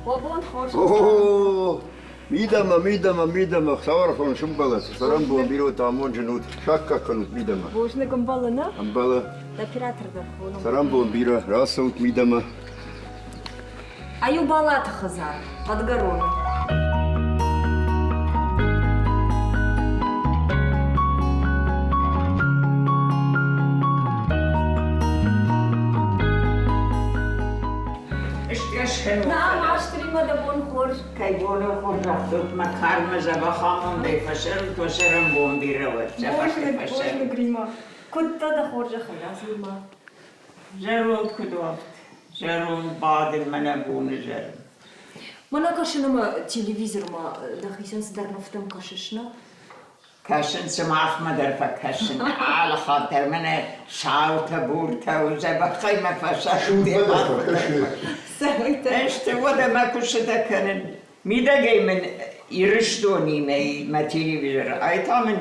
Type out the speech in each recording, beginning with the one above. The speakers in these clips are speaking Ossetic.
Уӕ бон хорз. О, мидӕмӕ, мидӕмӕ, мидӕмӕ, цавӕрхон сымбӕлӕт, цӕрӕнбон бирӕтӕ амонджын ут, саккаг кӕнут мидӕмӕ. Бузныг ӕмбӕлы, нӕ? Ӕмбӕлы. Оператор дӕр хоны. Цӕрӕнбон бирӕ, рацӕут мидӕмӕ. Ай у Балаты хӕдзар, Хъӕдгӕроны. Нӕ, мастримӕ дӕ бон хорз. Кӕй боны хорз раттут, мӕ кармӕ дзӕбӕх амондӕй фӕцӕрут, уӕ цӕрӕнбон бирӕ уӕд, дзӕбӕхӕй фӕцӕрут. Бузныг, Рима. Куыд дӕ дӕ хорзӕхӕй радзур-ма. Зӕронд куыд уӕд, зӕронд бадын мӕнӕ боны зӕр. Мӕнӕ кӕсын ӕмӕ телевизормӕ дӕхицӕн цыдӕр нывтӕм кӕсыс, нӕ? Кӕсын сымахмӕ дӕр фӕкӕсын, алы хатт дӕр мӕнӕ саутӕ, буртӕ, дзӕбӕхӕй мӕ фӕсӕрут. Сты уӕдӕ мӕ куыстытӕ кӕнын. Мидӕгӕй мын Ирыстонимӕ мӕ телевизор, ай та мын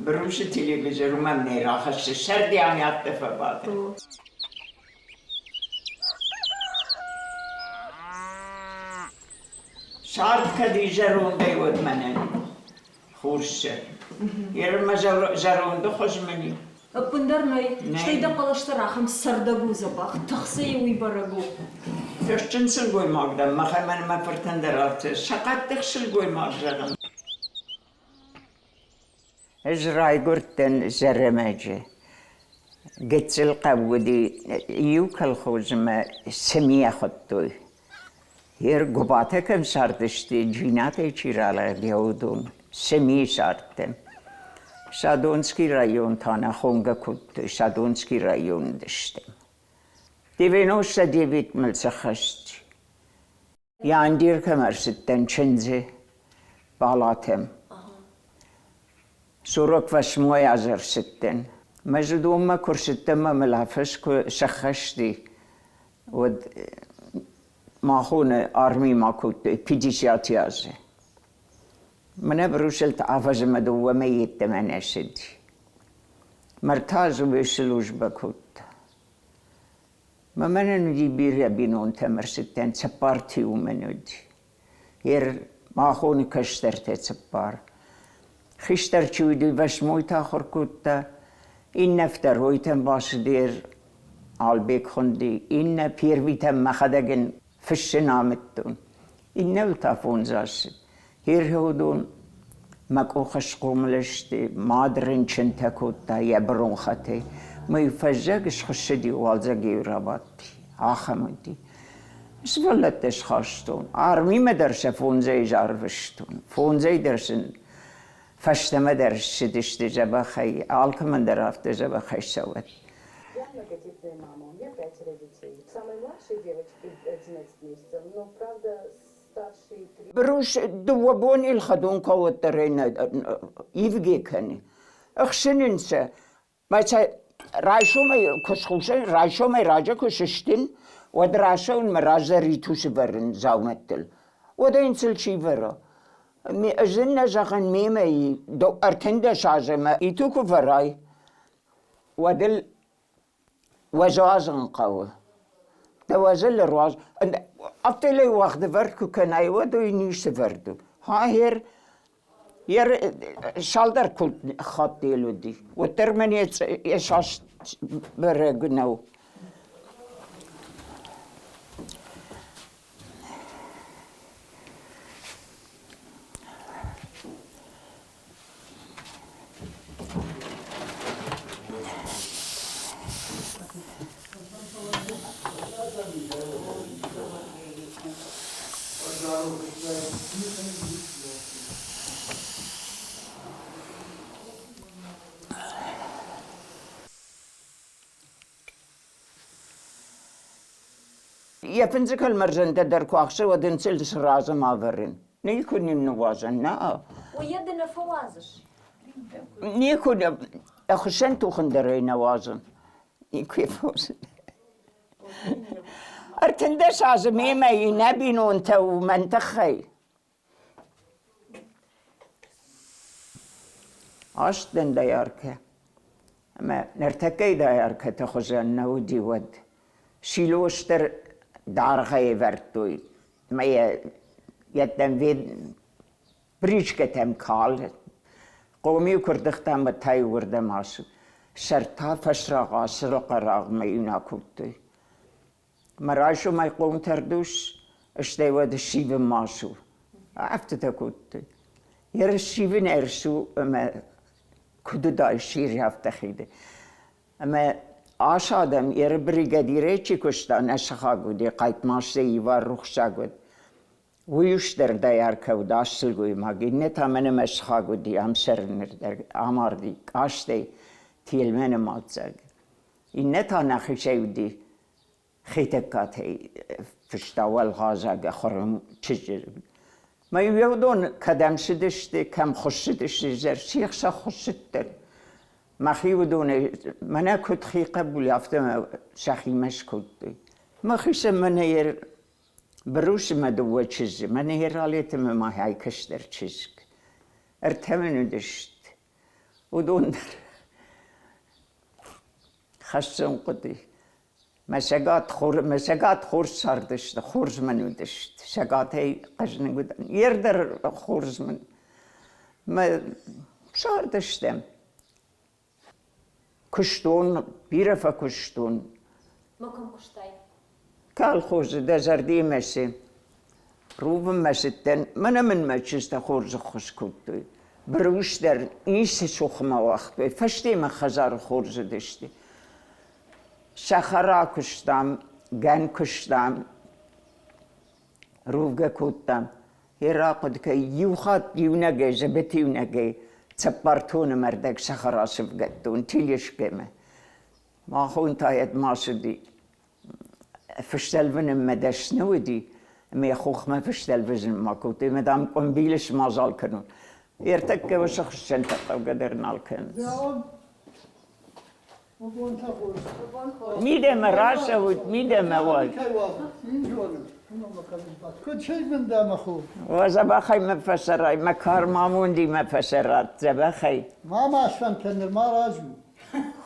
Брусы телевизор уымӕн нӕ рахӕссы, сӕрдиан афтӕ фӕбады. Цард кӕд и зӕрондӕй, уӕд мӕнӕн хорз Ермӕ зӕронды хуыз мын и. Ӕппындӕр нӕй. Стӕй дӕ хъӕлӕс дӕр ахӕм цӕрдӕг у дзӕбӕх, тыхсӕй уый бӕрӕг у. Тыхджын сылгоймаг дӕн, мӕхӕмӕн мӕ фыртӕн дӕр афтӕ. Сӕ хъӕддых сылгоймаг зӕгъын. Ӕз райгуырдтӕн Зӕрӕмӕджы. Гыццыл хъӕу уыди, иу колхозы мӕ Цымийӕ хуыдтой. Йе ргуыбатӕ кӕм цардысты, Джинатӕй чи ралӕгӕй, уыдон Цымийы цардтӕн. Садонский район та нӕ хонгӕ кодтой, Садонский район уыдыстӕм. 99 мыл сӕххӕст. Яндир кӕм ӕрцыдтӕн чындзы Балатӕм. 48 аз ӕрцыдтӕн. Мӕ зыдонмӕ куы рцыдтӕн ӕмӕ мыл афӕдз куы сӕххӕст и, уӕд махоны армимӕ кодтой 50 азы. Мӕнӕ Брюссельты афӕдзы мӕ дыууӕ мӕйы йеддӕмӕ нӕ цыди. Мӕртӕ азы уый службӕ кодта. Мӕ мӕнӕн уыди бирӕ бинонтӕм ӕрцыдтӕн, цыппар тиуы мын уыди. Йе махоны кӕстӕртӕ цыппар. Хистӕр чи уыди, восьмойты ахуыр кодта, иннӕ второйтӕм бацыди, Албег хуынди, иннӕ первыйтӕм мӕхӕдӕг ын фыссын амыдтон. Иннӕуыл та фондз азы. Иргъӕвдон мӕ къухы схъомыл сты, мад рынчынтӕ кодта йӕ бронхӕтӕй. Мӕ фӕззӕг схуыссыди, уалдзӕг-иу рабадти. Ахӕм уыди. Сывӕллӕттӕ схастон. Армимӕ дӕр сӕ фондзӕй арвыстон. Фондзӕй дӕр сын фӕстӕмӕ дӕр ссыдысты дзӕбӕхӕй. Алкӕмӕн дӕр афтӕ дзӕбӕхӕй цӕуӕд. Я многодетная мама, у меня пятеро детей. Самой младшей девочке 11 месяцев, но, правда, Брус дыууӕ бони ӕлхӕдон кӕуӕддӕрӕй нӕ ивгӕ кӕны. Ӕхсынынцӕ. Мӕ сӕ райсомӕй куы схъусӕн, райсомӕй раджы куы сыстын, уӕд рацӕуын мӕ раздӕр иту сывӕрын дзаумӕттыл. Уӕдӕ йын сыл чи вӕра? Ӕз ын нӕ зӕгъын, мемӕ 13 азы мӕ иту куы вӕрай, уӕд ыл уӕзуазын хъӕуы. Дӕ уӕзыл ӕруаз. Афтӕ уӕгъдывӕрд куы кӕнай, уӕд уый ницы вӕрд у. Хахер цалдӕр хатты уыди. Уӕддӕр мӕн йӕ саст бӕрӕг нӕу. Йӕ фындзы кӕлмӕрзӕнтӕ дӕр куы ахсы, уӕд ын сыл сразы ма вӕрын. Никуы нын ныууадзӕн, нӕ. Уый ды нӕ фӕуадзыс? Никуы нӕ. Ӕхсӕн тухын дӕр ӕй нӕ уадзын. Никуы фӕуадзын. 13 азы мемӕ и нӕ бинонтӕ у мӕн тыххӕй. Аст дӕн дояркӕ. Ӕмӕ ныртӕккӕйы дояркӕты хуызӕн нӕ уыди уӕд. Силос дӕр дӕргъӕй ӕвӕрдтой. Мӕ йеддӕм бричкӕтӕм кал. Хъом-иу куы рдыгъта ӕмӕ та-иу уырдӕм ацыд. Сӕр та фӕсрагъ Сырыхъы рагъмӕ-иу нӕ кодтой. Мӕ райсомӕй хъомтӕ рдус, стӕй уӕд ссивынмӕ ацу. Афтӕтӕ кодтой. Йе ссивын ӕрцу ӕмӕ куыд уыдаид сирӕфтӕ хиды. Ӕмӕ ас адӕм еры бригадирӕй чи куыста, нӕ сыхаг уыди, Хъайтмазты Ивар рухсаг уыд. Уый ус дӕр дӕйаркӕ уыд ас сылгоймаг, иннӕ та мӕнӕ мӕ сыхаг уыди, ам цӕрыны дӕр амарди, къастӕй Телмӕны мадзӕг. Иннӕ та нӕхицӕй уыди, Хетӕгкатӕй фыста уӕлгъазӕг ахуыры чызджы. Мӕ уыдон кӕдӕм цыдысты, кӕм хуыссыдысты, зӕрсих сӕ хуыссыдтӕн. Мӕхи уыдонӕй мӕнӕ куыд хи хъӕбул, афтӕ мӕ сӕхимӕ скодтой. Мӕхицӕн мӕнӕ Брусы мӕ дыууӕ чызджы, мӕнӕ Ералеты мӕ махӕй кӕстӕр чызг. Ӕртӕ мын уыдысты. Уыдон дӕр хӕссын хъуыди. Мӕ цӕгат хор, мӕ цӕгат хорз цардысты, хорз мын уыдысты. Цӕгатӕй хъӕзныг уыдӕн. Йе рдӕр хорз мын. Мӕ цардыстӕм. Куыстон, бирӕ фӕкуыстон. Ма кӕм куыстай? Колхозы дӕ зӕрдимӕ цы? Рувынмӕ цыдтӕн, мӕнӕ мын мӕ чызджытӕ хорз ӕххуыс кодтой. Брус дӕр ницы цух мӕ уагътой, фӕсте мӕ хӕдзары хорз уыдысты. Сахара куыстам, гӕн куыстам, рувгӕ кодтам. Йе рахъуыды кӕй иу хатт иунӕгӕй, зыбыт иунӕгӕй цыппар тоны мӕрдӕг сахара сывгӕдтон тележкӕмӕ. Махон та йӕд ма цыди. Фыстӕлвынынмӕ дӕсны уыди, ӕмӕ йӕ хохмӕ фыстӕлвынмӕ кодтой, ӕмӕ, дам, къуымбилы смазал кӕнон. Ӕртӕккӕ уыцы хуыссӕнтӕ хъӕугӕ дӕр нал кӕнынц. Мидӕмӕ рацӕут, мидӕмӕ уал. Куыд сӕйбын дӕ, мӕ хо? О, дзӕбӕхӕй мӕ фӕцӕрай, мӕ кар мамондимӕ фӕцӕрат, дзӕбӕхӕй. Ма ма сфӕнд кӕн, нырма раджы у.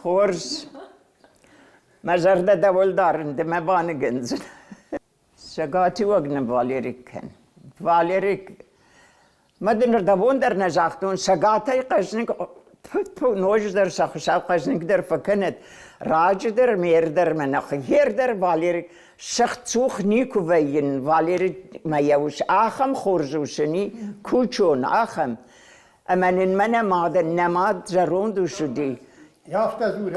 Хорз. Мӕ зӕрдӕ дӕуыл дарын, ды мӕ баныгӕндзынӕ. Цӕгатиуӕг нын Валерик кӕн. Валерик, мӕ дын рдӕбон дӕр нӕ загътон, цӕгатӕй хъӕзныг ноджыдӕр сӕ Хуыцау хъӕзныгдӕр фӕкӕнӕд. Раджы дӕр, ме рдӕр мӕ нӕ хер дӕр Валерик сыгъдцух никуы вӕййын. Валерик мӕ йӕ ус ахӕм хорз ус ын и, кучон ахӕм. Ӕмӕ нын мӕнӕ мадӕн нӕ мад зӕронд ус уыди.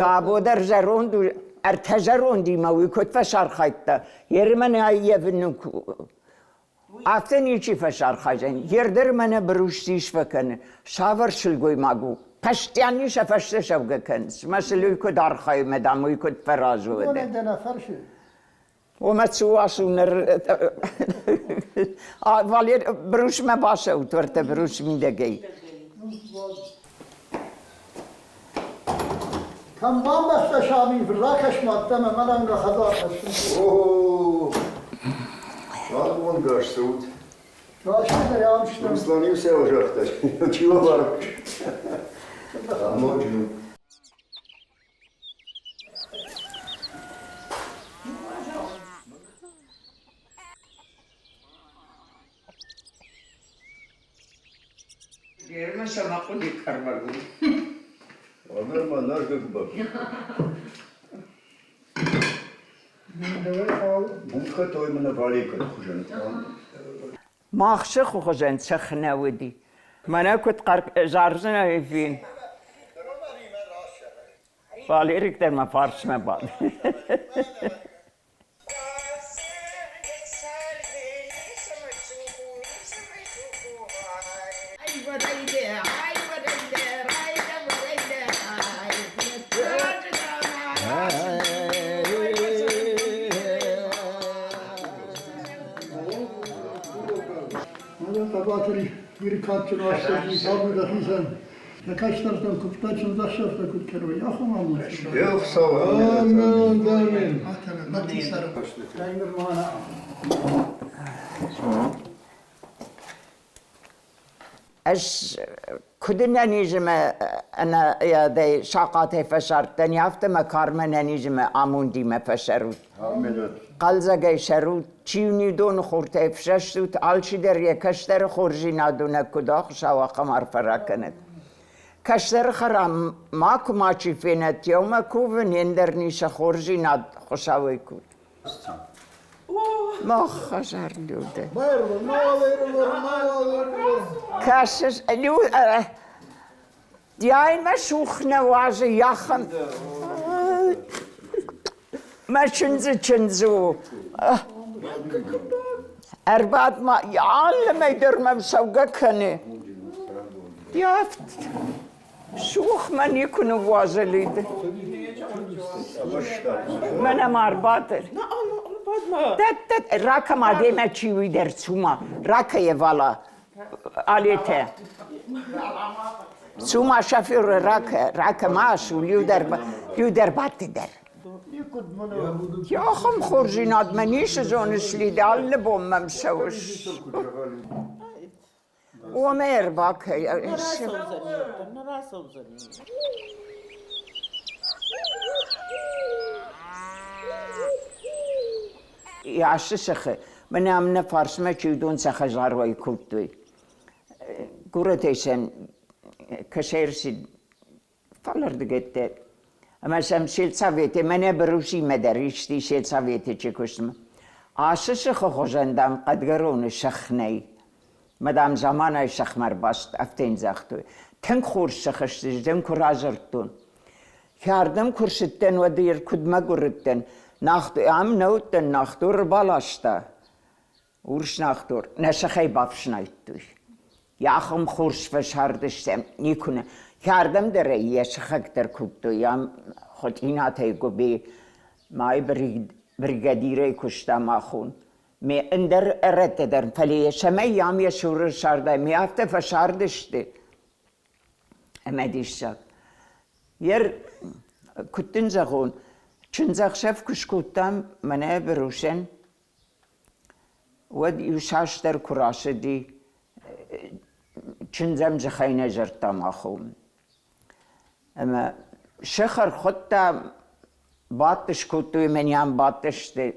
Габо дӕр зӕронд у, ӕртӕ зӕрондимӕ уый куыд фӕсархайдта, Ермӕн ӕййафын афтӕ ничи фӕсархайдзӕн. Ердӕр мӕнӕ брустис фӕкӕны, цавӕр сылгоймаг у? Постоянно сӕ фӕстӕ цӕугӕ кӕнынц. Мӕ сыл уый куыд архайы, мӕ дам, уый куыд фӕразы уӕдӕ. Уымӕ цы уасу ныр? Валер, Брусмӕ бацӕут, уӕртӕ Брус мидӕгӕй. Кӕм бамбӕхста саби, ракӕс-ма ӕддӕмӕ, мӕнӕн мӕ хӕдзар хӕссын. О, Ӕрвонгас цӕут. Руслан-иу сӕ загъта, чи уӕ Амондджын у. Герман сама хъуыди кӕрмӕгыл. Нырма нӕргӕгбӕх. Будка той мӕнӕ Валикы хуызӕн. Мах сыхы хуызӕн цӕхх нӕ уыди. Мӕнӕ куыд хъӕр зардзынӕ фен. Валерик дӕр мӕ фарсмӕ бады. Хъӕбатыр Иры кадджын уастырджи табу дӕхицӕн. Нӕ кӕстӕртӕн куывдтӕ чындзӕхсӕвтӕ куыд кӕной, ахӕм амонд. Амен, амен. Ӕз куыд ӕнӕнизмӕ ӕнӕйадӕй сахъатӕй фӕсардтӕн, афтӕ мӕ кармӕ нӕнизмӕ амондимӕ фӕсӕрут. Хъӕлдзӕгӕй сӕрут, чи доны хуртӕй ӕфсӕстут, алчидӕр йӕ кӕстӕры хорздзинад уынӕг куыд уа, Хуыцау ахӕм арфӕ ракӕнӕд. Кӕстӕры хӕрам макуы мачи фенӕд, еумӕ кувын, не ндӕр ницы хорздзинад Хуыцауӕй кур. Мах хӕдзар Людӕ. Кӕсыс, Яймӕ сух нӕ уадзы йӕхӕн. Мӕ чындзы чындз у. Ӕрбад ма, алы мӕй дӕр мӕм цӕугӕ кӕны. Сух мӕ никуы ныууадзы Лид. Мӕнӕ ма ӕрбады. Ракӕ ма демӕ чи уый дӕр цума. Ракӕ йӕ вала. Алетӕ. Цума шоферы ракӕ, ракӕ ма су, иу дӕр бадти дӕр. Ахӕм хорздзинадмӕ ницы зоныс, Лидӕ, алы бон мӕм цӕуыс. Уомӕ ӕрбакӕ. Ацы сыхы мӕнӕ ам нӕ фарсмӕ чи уыдон сӕ хӕдзарвӕй кодтой. Горӕтӕй сӕм кӕсӕй ӕрцыд фалӕрдыгӕттӕ. Ӕмӕ сӕм сельсоветы, мӕнӕ Брусимӕ дӕр исти сельсоветы чи куыстмӕ. Ацы сыхы хуызӕн, дам, Хъӕдгӕроны сых нӕй. Мӕ, дам, заманайы сыхмӕ ӕрбацыд, афтӕ йын загътой. Тынг хорз сых сты, дын куы радзырдтон. Хӕрдӕм куы рцыдтӕн, уӕд ир куыд мӕгуыр уыдтӕн. Ам нӕ уыдтӕн, Нӕхдур ӕрбаласта. Урс Нӕхдур. Нӕ сыхӕй бафснайдтой. Йӕхӕм хорз фӕсардыстӕм, никуы нӕ. Хӕрдӕм дӕр ӕй йӕ сыхӕгтӕ дӕр кодтой. Ам Хуытъинатӕй Гуыбе майы бригадирӕй куыста махон. Ме ӕндӕр ӕрӕттӕ дӕр, фӕлӕ йӕ цӕмӕй ам йӕ цуры сардай, ме афтӕ фӕсардысты. Ӕмӕ диссаг. Ер, куыд дын зӕгъон, чындзӕхсӕв куы скодтам мӕнӕ Брусӕн, уӕд иу цасдӕр куы рацыди, чындзӕм дзыхӕй нӕ дзырдта махон. Ӕмӕ сых ӕрхуыдта, бадт скодтой ӕмӕ нӕм бадтысты.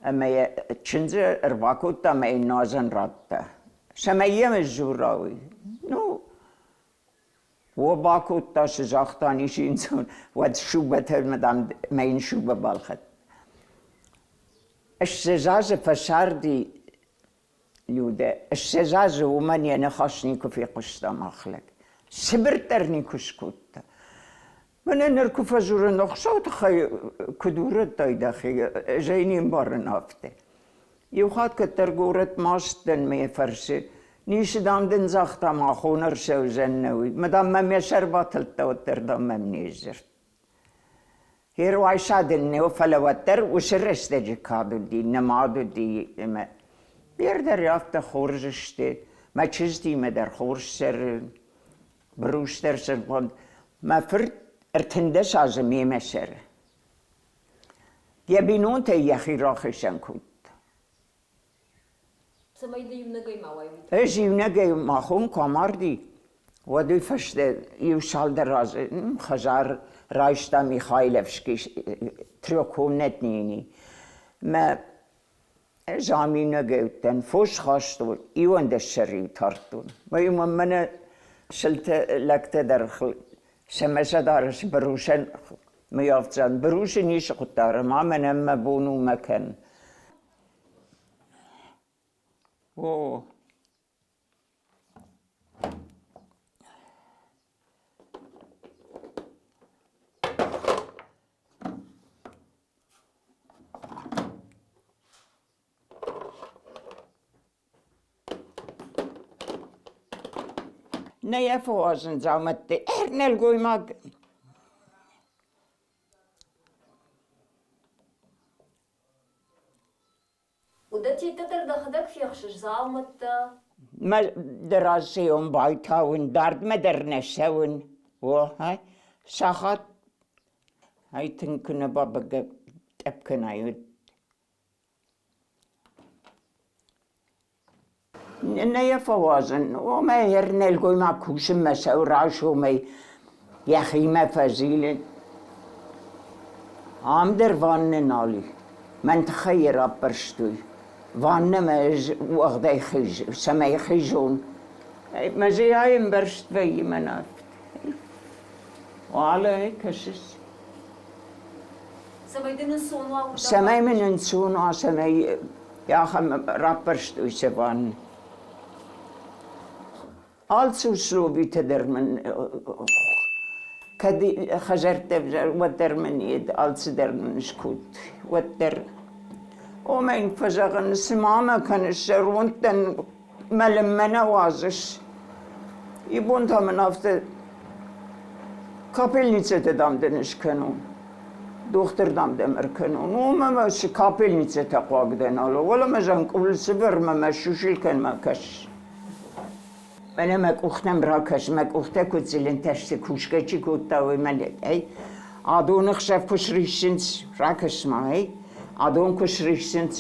Ӕмӕ йӕ чындзы ӕрбакодта ӕмӕ йын нуазӕн радта. Цӕмӕй йӕм сдзура уый? Ну, о бакодта, цы загъта, ницы йын уӕд шубӕтӕ, дам, мӕ йын шубӕ балхӕд. 20 азы фӕцарди Людӕ, 20 азы уымӕн йӕ ныхас никуы фехъуыста мах лӕг. Сыбыртт дӕр никуы скодта. Мӕнӕ ныр куы фӕдзурын, Хуыцауы тыххӕй куыд урӕдтай дӕхи, ӕз ӕй не мбарын афтӕ. Иу хатт кӕддӕр горӕтмӕ ацыдтӕн мӕ фӕрсы, ницы, дам, дын загъта, махон ӕрцӕудзӕн нӕ уый. Мӕ, дам, мӕм йӕ сӕр батылдта, уӕддӕр, дам, мӕм не сдзырдта. Херуайсадын нӕ, фӕлӕ уӕддӕр уыцы рӕстӕджы кад уыди, нымад уыди ӕмӕ бирӕ дӕр афтӕ хорз сты. Мӕ чызгимӕ дӕр хорз цӕры, Брус дӕр сӕргонд. Мӕ фырт 13 азы мемӕ цӕры. Йӕ бинонтӕй йӕхи рахицӕн кодта. Цӕмӕй ды иунӕгӕй ма уай, уый Ӕз иунӕгӕй махон куы амарди, уӕд уый фӕстӕ иу цалдӕр азы хӕдзар райста Михайловский трехкомнатный. Мӕ ӕз ам иунӕгӕй уыдтӕн, фос хастон, 11 сӕр-иу тардтон. Мӕ мӕм мӕнӕ сылтӕ лӕгтӕ дӕр сӕ сӕдарыс бырусӕн мыййафдзӕн. Бырусы ницы хъуыддаг, ма мӕнӕн мӕ бон у мӕ кӕн. О. Нӕ йӕ фӕуадзын дзаумӕтты ӕрнӕлгоймаг. Уыдӕттӕ дӕр дӕхӕдӕг фехсыс дзаумӕттӕ? Мӕ дӕ раззӕйон байтауын, дардмӕ дӕр нӕ цӕуын. О, сахат ай тынг куы нӕ бабӕггӕ тъӕпп кӕнай, уӕд. Нӕ йӕ фӕуадзын. Омӕ йӕ нӕлгоймаг кусынмӕ цӕуы райсомӕй, йӕхимӕ фӕзилын. Ам дӕр ваннӕ нал и. Мӕн тыххӕй йӕ раппӕрстой. Ваннӕмӕ ӕз уӕгъдӕй хиз, цӕмӕй хизон. Мӕ зӕйӕ ӕмбӕрзт вӕййы мӕн афтӕ. Уалӕ кӕсыс. Цӕмӕй дын ӕнцон уа, уырдӕм Цӕмӕй мын ӕнцон уа, цӕмӕй ахӕм раппӕрстой сӕ ваннӕ. Алцы условитӕ дӕр мын кӕд хӕдзӕрттӕ взӕр, уӕддӕр мын алцыдӕр мын скодтой, уӕддӕр. Омӕ йын фӕзӕгъын, цы ма мӕ кӕныс, зӕронд дӕн, мӕлынмӕ нӕ уадзыс. Ибон та мын афтӕ капельницӕтӕ, дам, дын скӕнон. Дохтыр, дам, дӕм ӕркӕнон. Омӕ мӕ цы капельницӕтӕ хъуаг дӕн, алло, уӕлӕ мӕ зӕнкъул сывӕрмӕ мӕ сусил кӕн мӕ кӕс. Мӕнӕ мӕ къухтӕм ракӕс, мӕ къухтӕ куыд зылынтӕ сты, кусгӕ чи кодта, уый мӕнӕ, ӕй, адоны хсӕв куы сриссынц, ракӕс-ма, ӕй, адон куы сриссынц,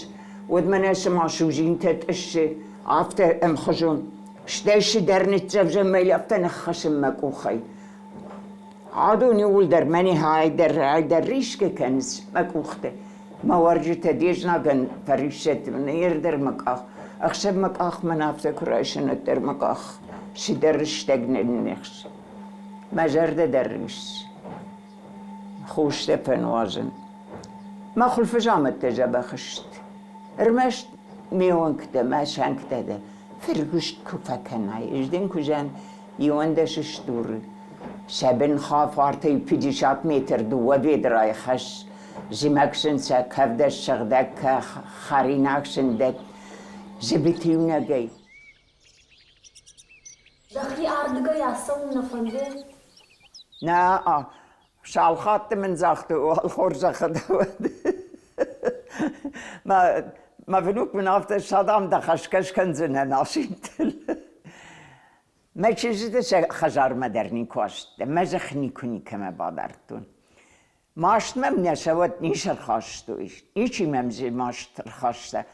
уӕд мӕнӕ цыма судзинтӕ тъыссы, афтӕ ӕмхуызон. Стӕй цыдӕр ныццӕвдзӕн мӕ афтӕ ныххӕцын мӕ къухӕй. Адон иууылдӕр мӕнӕ айдӕр, айдӕр рисгӕ кӕнынц мӕ къухтӕ. Мӕ уӕрджытӕ де знагӕн фӕриссӕд, ӕрдӕр мӕ къах. Ӕхсӕв мӕ къах мӕн афтӕ куы райсын, уӕддӕр мӕ къах цыдӕр рыстӕг нынныхсы. Мӕ зӕрдӕ дӕр риссы. Хостӕ фӕнуазын. Мӕ хуылфыдзаумӕттӕ дзӕбӕх сты. Ӕрмӕст ме уӕнгтӕ, мӕ сӕнгтӕ дӕр фыргуыст куы фӕкӕнай, ӕз дын куы зӕгъын, 11 стуры. Сӕ бын хафартӕй 50 метр дыууӕ ведрайы хӕсс. Зымӕг сын сӕ кӕвдӕс сыгъдӕг кӕ, хӕринаг сын дӕтт. Зыбыт иунӕгӕй. Дӕхи ардыгӕй ацӕуын нӕ фӕнды? Нӕ, цал хатты мын загътой, уал хорзӕхы дӕ уӕд. Мӕ, мӕ внук мын афтӕ садам дӕ хӕсгӕ скӕндзынӕн асинтыл. Мӕ чызджыты сӕ хӕдзармӕ дӕр никуы ацыдтӕн, мӕ дзых никуы никӕмӕ бадардтон. Маст мӕм нӕ цӕуӕт ницы ӕрхастой, ничи мӕм дзы маст ӕрхаста.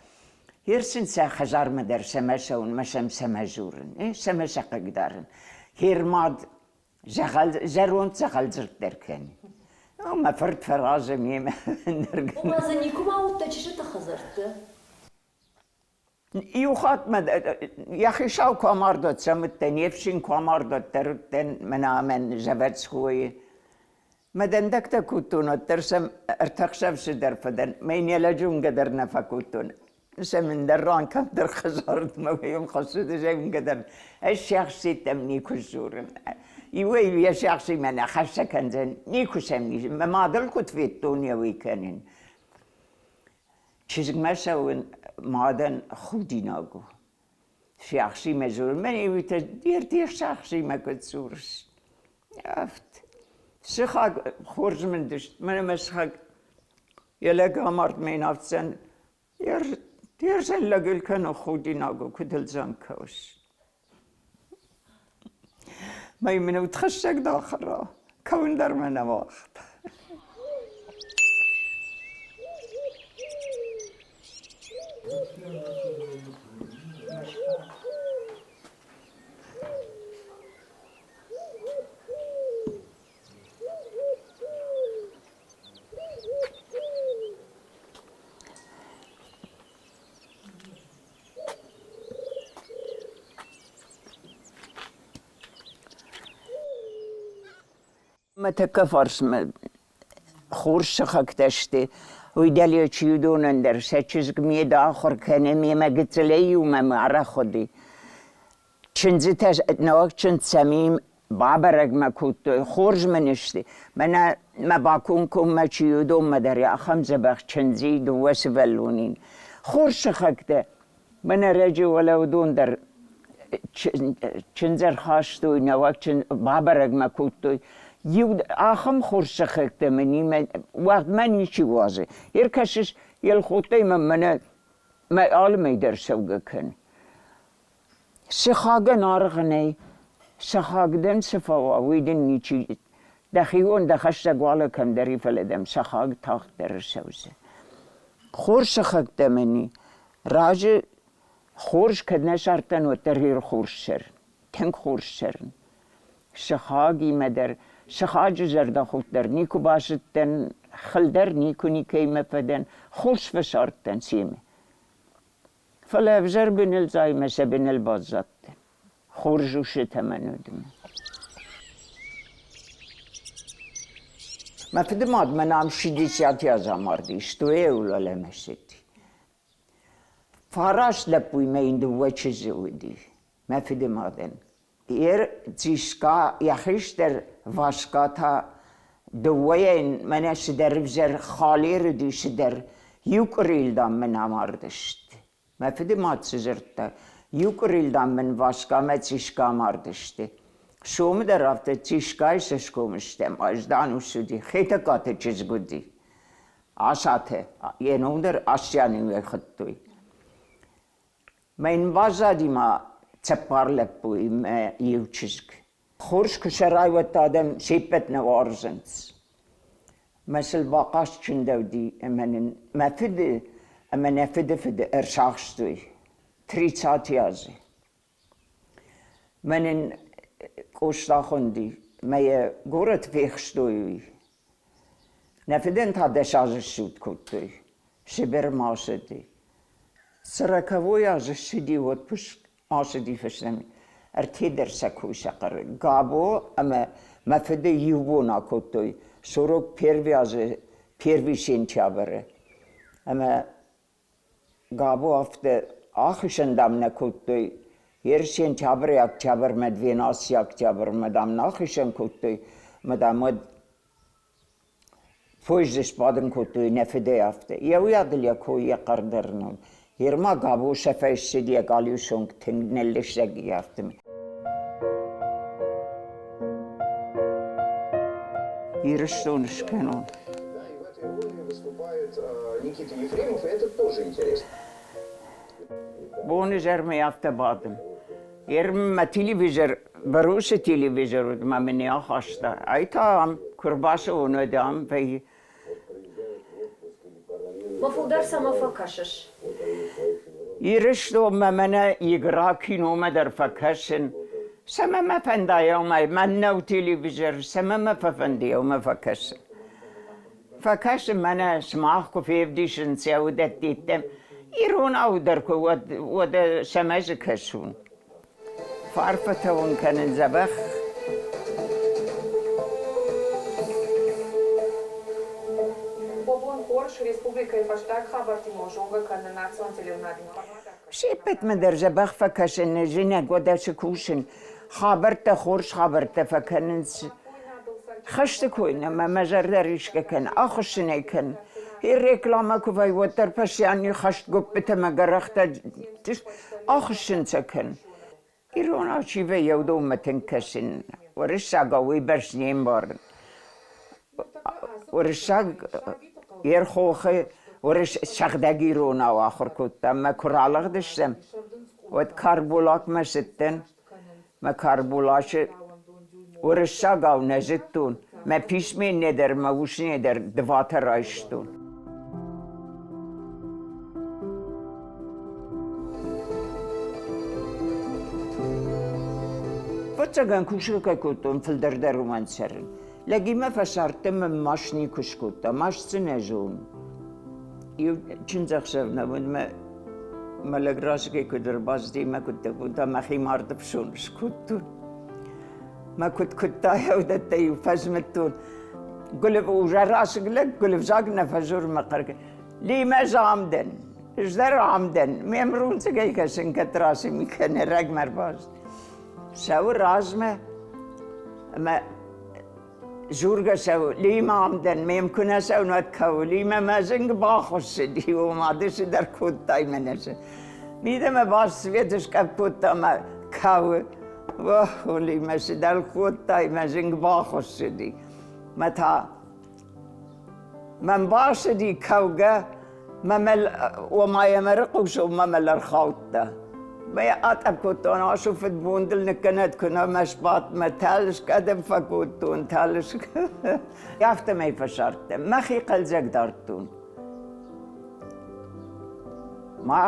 Гьер сын сӕ хӕдзармӕ дӕр цӕмӕ цӕуын мӕ сӕм цӕмӕ дзурын, цӕмӕ сӕ хъыгдарын. Гьер мад зӕронд дзӕгъӕлдзырд дӕр кӕны. Мӕ фырт фӕразы мемӕ. Ома дзы никуыма уыдтӕ чызджыты хӕдзӕртты? Иу хатт мӕ йӕхи сау куы амард, уӕд сӕм уыдтӕн, йе фсин куы амард, уӕддӕр уыдтӕн мӕнӕ амӕн Заводскойы. Мӕ дӕндӕгтӕ кодтон, уӕддӕр сӕм ӕртӕхсӕв цыдӕр фӕдӕн, мӕ йын йӕ лӕджы уынгӕ дӕр нӕ фӕкодтон. Сӕм ӕндӕр ран кӕмдӕр хӕдзард мӕ уым хӕссыдысӕй уынгӕ дӕр. Ӕз сиахситӕм никуы сдзурын. Иуӕй йӕ сиахсимӕ нӕ хӕццӕ кӕндзӕн, никуы сӕм ис. Мӕ мадыл куыд федтон, йӕ уый кӕнын. Чызгмӕ цӕуын мадӕн худинаг у. Сиахсимӕ дзурын, мӕн иутӕ де сиахсимӕ куыд дзурыс? Афтӕ. Сыхаг хорз мын дыст, мӕнӕ мӕ сыхаг йӕ лӕг амард, мӕ йын афтдзӕн, Терзӕн лӕгыл кӕны худинаг у, куыд ыл дзӕм кӕуыс. Мӕ мын удхӕссӕг дахӕра, кӕуын дӕр мӕ нӕ уагъта. Мӕ тӕккӕ фарсмӕ хорз сыхӕгтӕ сты. Уый дӕле чи уыдонӕн дӕр сӕ чызг ме ахуыр кӕны, мемӕ гыццылӕй иумӕ арӕх уыди. Чындзытӕ нӕуӕг чындз сӕм бабӕрӕг мӕ кодтой, хорз мын сты. Мӕнӕ мӕ бакомкоммӕ чи уыдонмӕ дӕр ахӕм дзӕбӕх чындзи дыууӕ сывӕллоны. Хорз сыхӕгтӕ. Мӕнӕ ӕрӕджы уӕлӕ уыдон дӕр чындз ӕрхастой, нӕуӕг чындз бабӕрӕг мӕ кодтой. Иу ахӕм хорз сыхӕгтӕ мын и, уӕгъд мӕ ничи уадзы. Ӕркӕсыс, Елхоттӕй мӕм мӕнӕ мӕ алы мӕй дӕр цӕугӕ кӕны. Сыхагӕн аргъ нӕй. Сыхаг дӕм цы фӕуа, уый дын ничи. Дӕхион дӕ хӕстӕг уалӕ кӕмдӕр и, фӕлӕ дӕм сыхаг тагъддӕр ӕрцӕудзӕн. Хорз сыхӕгтӕ мын и. Раджы Хорз кӕд нӕ сардтӕн, уӕддӕр гъер хорз цӕрын, тынг хорз цӕрын. Сыхагимӕ дӕр, сыхаджы зӕрдӕхудт дӕр никуы базыдтӕн, хыл дӕр никуы никӕимӕ фӕдӕн, хорз фӕцардтӕн семӕ. Фӕлӕ ӕвзӕр быныл займӕ сӕ быныл баззадтӕн. Хорз усытӕ мӕн уыдмӕ. Мӕ фыдымад мӕн ам 60 азы амарди, стоя уӕлӕмӕ ссыди. Фараст лӕппуимӕ йын дыууӕ чызджы уыди, мӕ фыдымадӕн. Йе Цицка, йӕ хистӕр Васка та дыууӕйӕн мӕнӕ цыдӕр ӕвзӕр халер уыди, цыдӕр. Иу къуырийыл, дам, мын амардысты. Мӕ фыдымад цы дзырдта, иу къуырийыл, дам, мын Васка ӕмӕ Цицка амардысты. Сомы дӕр афтӕ Цицкайы цӕсгом стӕм уӕздан ус уыди, Хетӕгкаты чызг уыди. Асаты, йӕ ном дӕр Асиан-иу ӕй хуыдтой. Мӕн баззади ма цыппар лӕппуйы мӕ иу чызг. Хорз куы сӕрай, уӕд та адӕм се ппӕт нӕ уарзынц. Мӕ сыл бахъаст чындӕуыди ӕмӕ нын мӕ фыды ӕмӕ нӕ фыды фыды ӕрцахстой тридцатый азы. Мӕн ын Къоста хуынди, мӕ йӕ горӕты фехстой уый. Нӕ фыдӕн та 10 азы ссуд кодтой, Сыбырмӕ ацыди. Сороковой азы ссыди отпуск, ацыди фӕстӕмӕ. Ӕртӕ дӕр сӕ кой сӕ хъӕры. Габо ӕмӕ мӕ фыды иу бон акодтой, 41-й азы первый сентябры. Ӕмӕ Габо афтӕ ахуыссын, дам, нӕ кодтой. Ер сентябрӕй октябрмӕ, 12 октябрмӕ, дам, нӕ ахуыссын кодтой. Ӕмӕ, дам, уӕд поезды сбадын кодтой нӕ фыдӕй афтӕ. Йӕ уыйадыл йӕ кой, йӕ хъӕр дӕр нал. Ерма Габо сӕфӕй ссыд йӕ галиу цонг тынг ныллыстӕг и, афтӕмӕй. Ирыстон скӕнон. Да, и в этой роли выступает Никита Ефремов, и это тоже интересно. Бонизӕрмӕ афтӕ бадын. Ермӕ телевизор, Барусы телевизор уыд, мӕ мын ахаста. Ай та ам куы рбацӕуон, уӕд ам вӕййы. Ма фылдӕр цӕмӕ фӕкӕсыс? Ирыстонмӕ мӕнӕ игра киномӕ дӕр фӕкӕсын. Цӕмӕ мӕ фӕнда, еумӕ мӕн нӕу телевизор, цӕмӕ мӕ фӕфӕнды, еумӕ фӕкӕсын. Фӕкӕсын мӕнӕ сымах куы февдисынц йӕ уыдӕттӕ иронау дӕр куы уӕд, уӕдӕ цӕмӕ дзы кӕсун? Фӕарфӕтӕ уын кӕнын дзӕбӕх. Бобон хорз республикӕйы фӕстаг хабӕрттимӕ зонгӕ кӕны национ телеуынадимӕ. Се ппӕтмӕ дӕр дзӕбӕх фӕкӕсын, зынӕг уӕдӕ цы кусын. Хабӕрттӕ хорз хабӕрттӕ фӕкӕнынц. Хӕсты кой нӕ мӕ зӕрдӕ рисгӕ кӕны, ахуыссын ӕй кӕн. Рекламӕ куы вӕййы, уӕддӕр постоянно хӕстгоппытӕ мӕ гӕрӕхтӕ ахуыссын сӕ кӕн. Иронау чи вӕййы, уыдонмӕ тынг кӕсын. Уырыссагау уыйбӕрц не мбарын. Уырыссаг йе рхохы уырыс сӕгъдӕг иронау ахуыр кодта. Мӕ куы ралыгъдыстӕм, уӕд Карбулакмӕ цыдтӕн. Мӕ Карбулачы уырыссагау нӕ зыдтон. Мӕ писме не дӕр, мӕ ус не дӕр дыватӕ райстон. Фыццагӕн кусгӕ кӕй кодтон, фылдӕр дӕр уымӕн цӕрын. Лӕгимӕ фӕцардтӕн мӕ маст никуы скодта, маст дзы нӕ зонын. Иу чындзӕхсӕв нӕ уыд, мӕ мӕ лӕг расыгӕй куыд ӕрбацыди мӕ куыд кодта, мӕхи марды фсон скодтон. Мӕ куыд куыдта, уыдӕттӕ-иу фӕзмыдтон. Гуылыв уже расыг лӕг гуылывзаг нӕ фӕзур мӕ хъӕргӕ. Лимӕ замдӕн, ӕз дӕр ам дӕн, ме мрунцыгӕй кӕсын, кӕд рацыми кӕны рӕгмӕ ӕрбацыд. Цӕуы размӕ ӕмӕ дзургӕ цӕуы, Лимӕ ам дӕн, ме мкуы нӕ цӕуын, уӕд кӕуы. Лимӕ мӕ зынг бахуыссыди, ома ды цыдӕр кодтай мӕнӕ цы. Мидӕмӕ бас свет скъӕпп кодта ӕмӕ кӕуы. Ох, Лимӕ, цыдӕр кодтай, мӕ зынг бахуыссыди. Мӕ та Мӕн бацыди кӕугӕ, мӕ ома йӕ мӕ рыхъусыл мӕ мӕл ӕрхаудта. Мӕ атъӕпп кодтон, ацы фыдбон дыл ныккӕнӕд, куы нӕ мӕ сбадт, мӕ тӕлыск адӕм фӕкодтон, тӕлыск. Афтӕмӕй фӕсардтӕн, мӕхи хъӕлдзӕг дардтон. Ма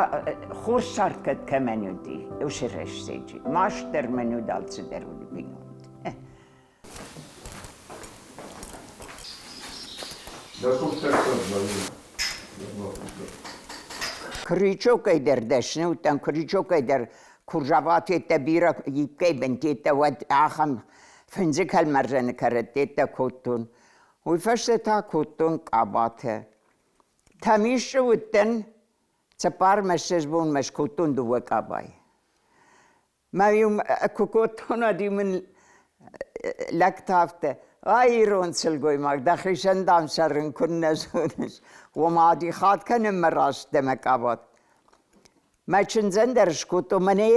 хорз цард кӕд кӕмӕн уыди, уыцы рӕстӕджы. Маст дӕр мӕн уыд, алцыдӕр уыд бинонты. Дӕ къухтӕ кӕд вӕййы? Крючокӕй дӕр дӕсны уыдтӕн, крючокӕй дӕр куржаватеттӕ бирӕ ипкӕй бынтеттӕ, уӕд ахӕм фындзы кӕлмӕрзӕны кӕрӕттеттӕ кодтон. Уый фӕстӕ та кодтон къабатӕ. Тӕмисчъы уыдтӕн, цыппар мӕ бонмӕ скодтон дыууӕ къабайы. Мӕ-иу куы кодтон, уӕд-иу мын лӕгтӕ афтӕ, ай ирон сылгоймаг, дӕхицӕн, дам, цӕрын куыннӕ зоныс, ома дихат кӕнынмӕ раст дӕ мӕ къабат. Мӕ чындзӕн дӕр скодтон, мӕнӕ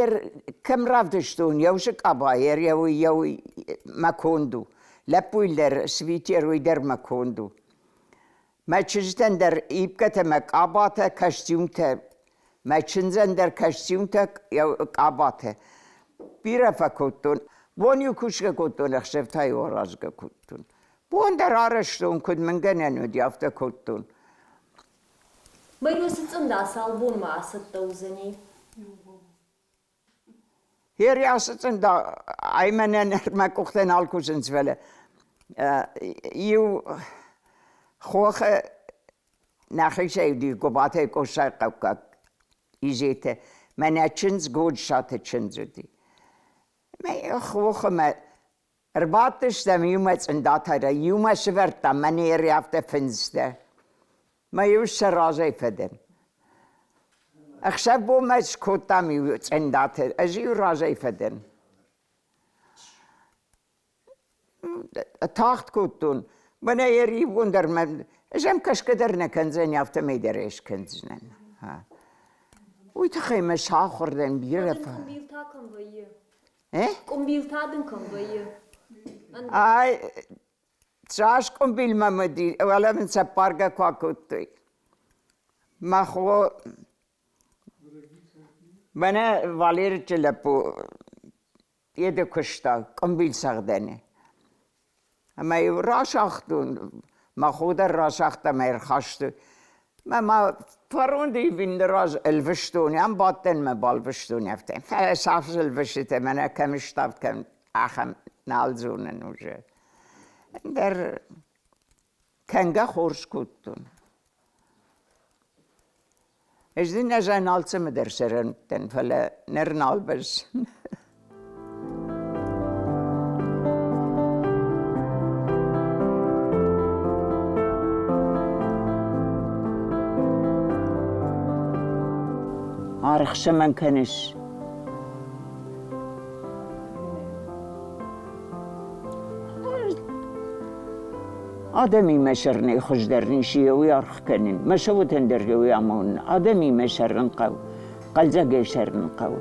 кӕм равдыстон, еусы къаба, ер еу мӕ конд у. Лӕппуйы дӕр свитер, уый дӕр мӕ конд у. Мӕ чызджытӕн дӕр ипкӕтӕ мӕ къабатӕ, костюмтӕ. Мӕ чындзӕн дӕр костюмтӕ, къабатӕ. Бирӕ фӕкодтон. Бон-иу кусгӕ кодтон, ӕхсӕв та-иу аразгӕ кодтон. Бон дӕр арӕзтон, куыд мын гӕнӕн уыди, афтӕ кодтон. Мӕ цъында цал бонмӕ ацӕттӕ уыдзӕни? Хери ацы цъында ай мӕнӕн мӕ къухтӕ нал кусынц, фӕлӕ иу хохы нӕхицӕй уыди Гуыбатӕй Къосайы хъӕуккаг Изетӕ. Мӕнӕ чындз Годжысаты чындз уыди. Мӕ хохы мӕ ӕрбадтыстӕм иумӕ цъындатӕ, иумӕ сывӕрдтам мӕнӕ афтӕ фындзтӕ. Мӕ иу сӕ разӕй фӕдӕн. Ӕхсӕв-бонмӕ скодтам иу цъындатӕ, ӕз иу разӕй фӕдӕн. Тагъд кодтон. Мӕнӕ йӕ ривгон дӕр мӕ ӕз ӕм кӕсгӕ дӕр нӕ кӕндзӕн, афтӕмӕй дӕр ӕй скӕндзынӕн. Уый тыххӕй мӕ сахуыр дӕн бирӕ. Къуымбил та кӕм вӕййы? Э? Къуымбил та дын кӕм вӕййы? Ай, цас къуымбил мӕм уыди, уӕлӕ мын цӕппаргӕ куы акодтой. Мӕ хо мӕнӕ Валеричы лӕппу йеды куыста къуымбилцӕгъдӕны. Ӕмӕ-иу расагътон, мӕ хо дӕр расагъта ӕмӕ ӕрхастой. Мӕ ма фаронды ивины раз ӕлвыстон, ам бадтӕн мӕ балвыстон афтӕ. Фӕлӕ цас ӕлвыстытӕ мӕнӕ кӕм ставд, кӕм ахӕм нал зонын уже. Ӕндӕр кӕнгӕ хорз кодтон. Ӕз дын ӕз алцӕмӕ дӕр сӕрӕн дӕн, фӕлӕ ныр нал бӕззын. Аргъ цӕмӕн кӕныс? Адӕмимӕ цӕрынӕй хуыздӕр ницы и, уый аргъ кӕнын. Мӕ цӕуӕтӕн дӕр уый амонын. Адӕмимӕ цӕрын хъӕуы, хъӕлдзӕгӕй цӕрын хъӕуы.